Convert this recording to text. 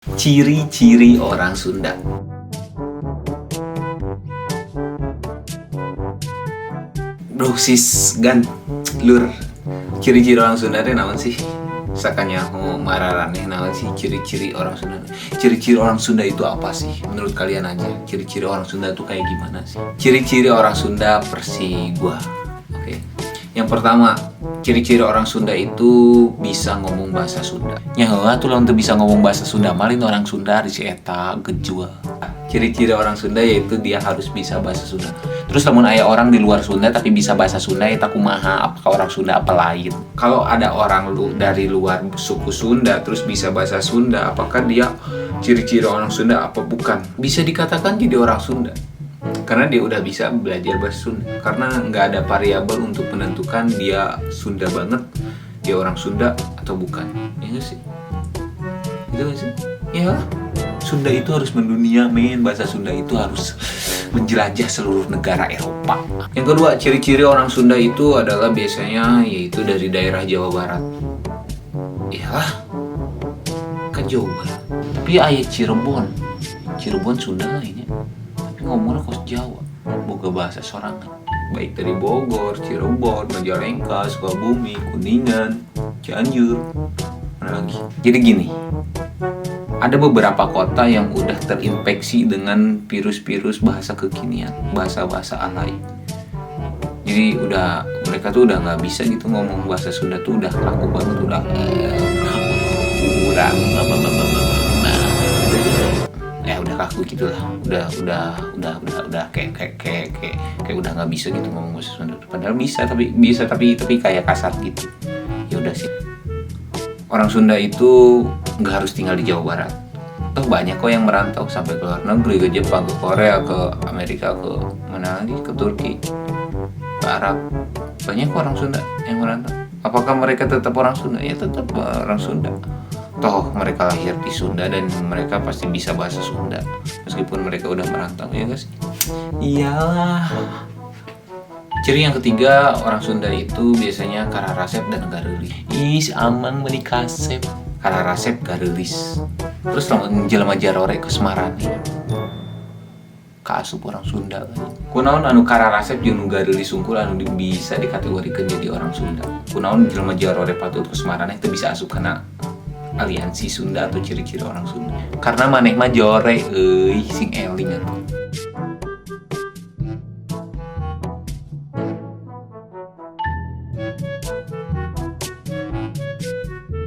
Ciri-ciri orang Sunda. Bro, sis, gan, lur. Ciri-ciri orang Sunda teh naon sih? Sakanyaho mararaneh naon sih ciri-ciri orang Sunda? Ciri-ciri orang Sunda itu apa sih? Menurut kalian aja, ciri-ciri orang Sunda itu kayak gimana sih? Ciri-ciri orang Sunda versi gua. Oke. Yang pertama, ciri-ciri orang Sunda itu bisa ngomong bahasa Sunda. Nya heula tuh lamun teu bisa ngomong bahasa Sunda malin orang Sunda di si eta gejual. Ciri-ciri orang Sunda yaitu dia harus bisa bahasa Sunda. Terus lamun aya orang di luar Sunda tapi bisa bahasa Sunda eta kumaha? Apakah orang Sunda apa lain? Kalau ada orang lu dari luar suku Sunda terus bisa bahasa Sunda, apakah dia ciri-ciri orang Sunda apa bukan? Bisa dikatakan jadi orang Sunda. Karena dia udah bisa belajar bahasa Sunda. Karena nggak ada variabel untuk menentukan dia Sunda banget, dia orang Sunda atau bukan. Ya nggak sih? Gitu nggak sih? Ya. Sunda itu harus mendunia, men. Bahasa Sunda itu harus menjelajah seluruh negara Eropa. Yang kedua, ciri-ciri orang Sunda itu adalah biasanya yaitu dari daerah Jawa Barat. Iyalah, kan Jawa Barat. Tapi aya Cirebon. Cirebon Sunda lah ini. Tapi ngomongnya kos Jawa, boga bahasa sorangan. Baik dari Bogor, Cirebon, Majalengka, Sukabumi, Kuningan, Cianjur, mana lagi. Jadi gini, ada beberapa kota yang udah terinfeksi dengan virus-virus bahasa kekinian, bahasa-bahasa alay. Jadi udah mereka tuh udah nggak bisa gitu ngomong bahasa Sunda tuh udah kaku banget, udah kurang udah kaku gitulah, udah kayak udah nggak bisa gitu ngomong bahasa Sunda. Padahal bisa, tapi kayak kasar gitu. Ya udah sih. Orang Sunda itu nggak harus tinggal di Jawa Barat. Toh banyak kok yang merantau sampai ke luar negeri, ke Jepang, ke Korea, ke Amerika, ke mana lagi, ke Turki, ke Arab. Banyak kok orang Sunda yang merantau. Apakah mereka tetap orang Sunda? Ya tetap orang Sunda. Toh mereka lahir di Sunda dan mereka pasti bisa bahasa Sunda meskipun mereka udah merantau, ya nggak sih? Iyalah. Ciri yang ketiga, orang Sunda itu biasanya kararasep dan gareulis. Ih, amang meuni kasep. Kararasep gareulis. Terus lamun jelema jarore kos maraneh. Kaasup orang Sunda kan. Kunaon anu kararasep jeung nu gareulis sungkul anu bisa dikategorikan jadi orang Sunda? Kunaon jelema jarore patut kos maraneh teu bisa asup kana aliansi Sunda atau ciri-ciri orang Sunda? Karena maneh mah jore euy, sing eling atuh.